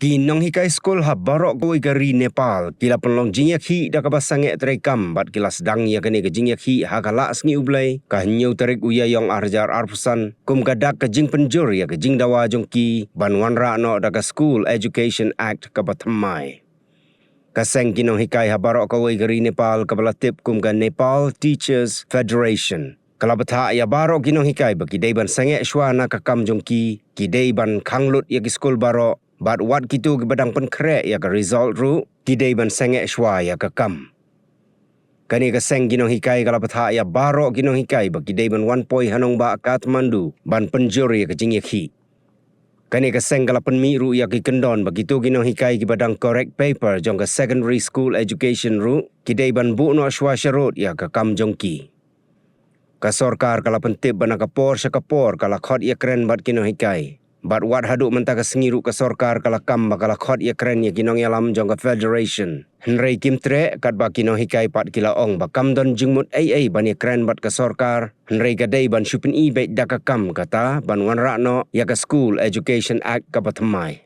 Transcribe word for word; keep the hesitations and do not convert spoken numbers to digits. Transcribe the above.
Ki nonghikai skul ha baroh kawei ka ri Nepal ki la pynlong jingïakhih da kaba sangeh treikam bad ki la sdang ïa kane ka jingïakhih ha ka Laisngi U Blei, ka hynñiew tarik u Ïaïong arhajar arphew san, kum ka dak ka jingpynjur ïa ka jingdawa jong ki ban wanrah noh da ka School Education Act kaba thymmai. Ka seng ki nonghikai ha baroh kawei ka ri Nepal kaba la tip kum ka Nepal Teachers Federation ka la bthah ïa baroh ki nonghikai ba ki dei ban sangeh shuwa na ka kam jong ki, ki dei ban khang lut ïa ki skul baroh, bad wat kito kiba dang pynkhreh ïa ka result ruh ki dei ban sangeh shuwa ïa ka kam. Kane ka seng ki nonghikai ka la bthah ïa baroh ki nonghikai ba ki dei ban wan poi ha nongbah Kathmandu ban pynjur ïa ka jingïakhih. Kane ka seng ka la pynmih ruh ïa ki kyndon ba kito ki nonghikai kiba dang correct paper jong ka Secondary School Education ruh ki dei ban buh noh shuwa sharud ïa ka kam jong ki. Ka sorkar ka la pyntip ba na ka por sha ka por ka la khot ïakren bad ki nonghikai, bad wat haduh mynta ka sngi ruh ka sorkar ka la kam ba ka la khot ïakren ïa ki nongïalam jong ka Federation. Hynrei kim treh, katba ki nonghikai pat ki la ong ba kam don jingmut ei ei ban ïakren bad ka sorkar, hynrei ka dei ban shu pyni beit da ka kam kata ban wanrah noh ïa ka School Education Act kaba thymmai.